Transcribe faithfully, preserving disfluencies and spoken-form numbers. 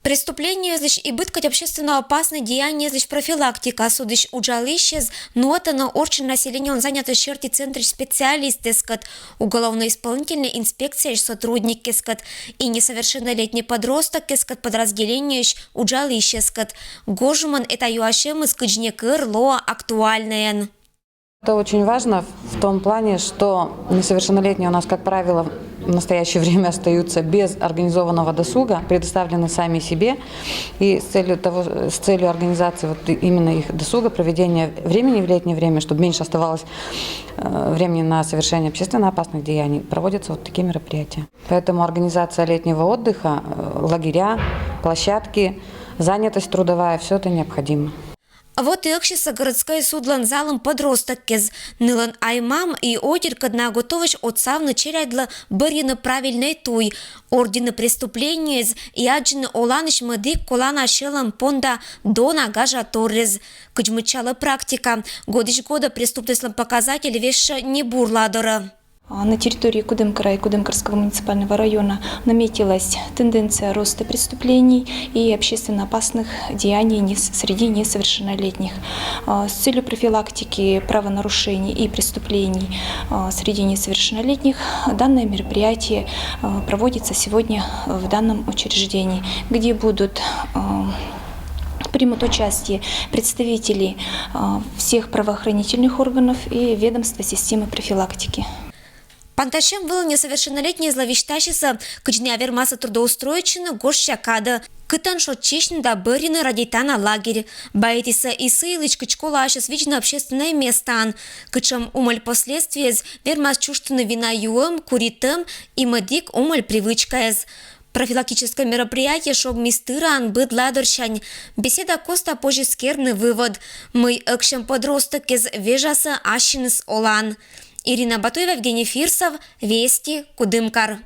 Преступлениезлысь и быд кӧть общественно опасный деяниезлысь профилактика судысь уджалысьӧз нуӧдӧны орччӧн населениеӧн занятость серти центрысь специалистъяскӧд, уголовно-исполнительнӧй инспекцияысь сотрудникъяскӧд и несовершеннолетней подростокъяскӧд подразделениеысь уджалысьяскӧд. Гожӧмын эта юасьӧмыс кыдз некор лоӧ актуальнӧйӧн. Это очень важно в том плане, что несовершеннолетние у нас, как правило, в настоящее время остаются без организованного досуга, предоставлены сами себе. И с целью, того, с целью организации вот именно их досуга, проведения времени в летнее время, чтобы меньше оставалось э, времени на совершение общественно опасных деяний, проводятся вот такие мероприятия. Поэтому организация летнего отдыха, э, лагеря, площадки, занятость трудовая, все это необходимо. Вот и ӧксисӧ городскӧй судлӧн залын подростоккез. Нылӧн ай-мам и отиркӧд на готовӧсь отсавны челядьлы бӧрйыны правильнӧй туй, ордйыны преступлениез и аддзыны оланысь мӧдік колана сьӧлӧм понда дона гажа торйӧз. Кыдз мыччалӧ практика, годысь годӧ преступнӧсьлӧн показатель вежсьӧ небурладорӧ. На территории Кудымкара и Кудымкарского муниципального района наметилась тенденция роста преступлений и общественно опасных деяний среди несовершеннолетних. С целью профилактики правонарушений и преступлений среди несовершеннолетних данное мероприятие проводится сегодня в данном учреждении, где будут примут участие представители всех правоохранительных органов и ведомства системы профилактики. Пантасьӧм вылын несовершеннолетнейезлы висьтасисӧ, кыдз нӧ вермасӧ трудоустроитчыны гожся кадӧ, кытӧн шойччысьны да бӧрйыны радейтана лагерь. Баитісӧ и сы йылысь, кыдз колаасьӧс видзны общественнӧй местаын, кытшӧм умӧль последствиез вермас чужтыны вина юӧм, куритӧм и мӧдік умӧль привычкаэз. Профилактическӧй мероприятие шогмис тыраӧн быд ладорсянь. Беседа коста позис керны вывод, мый ӧксьӧм подростоккез вежасӧ ассьыныс олан. Ирина Батуева, Евгений Фирсов, Вести, Кудымкар.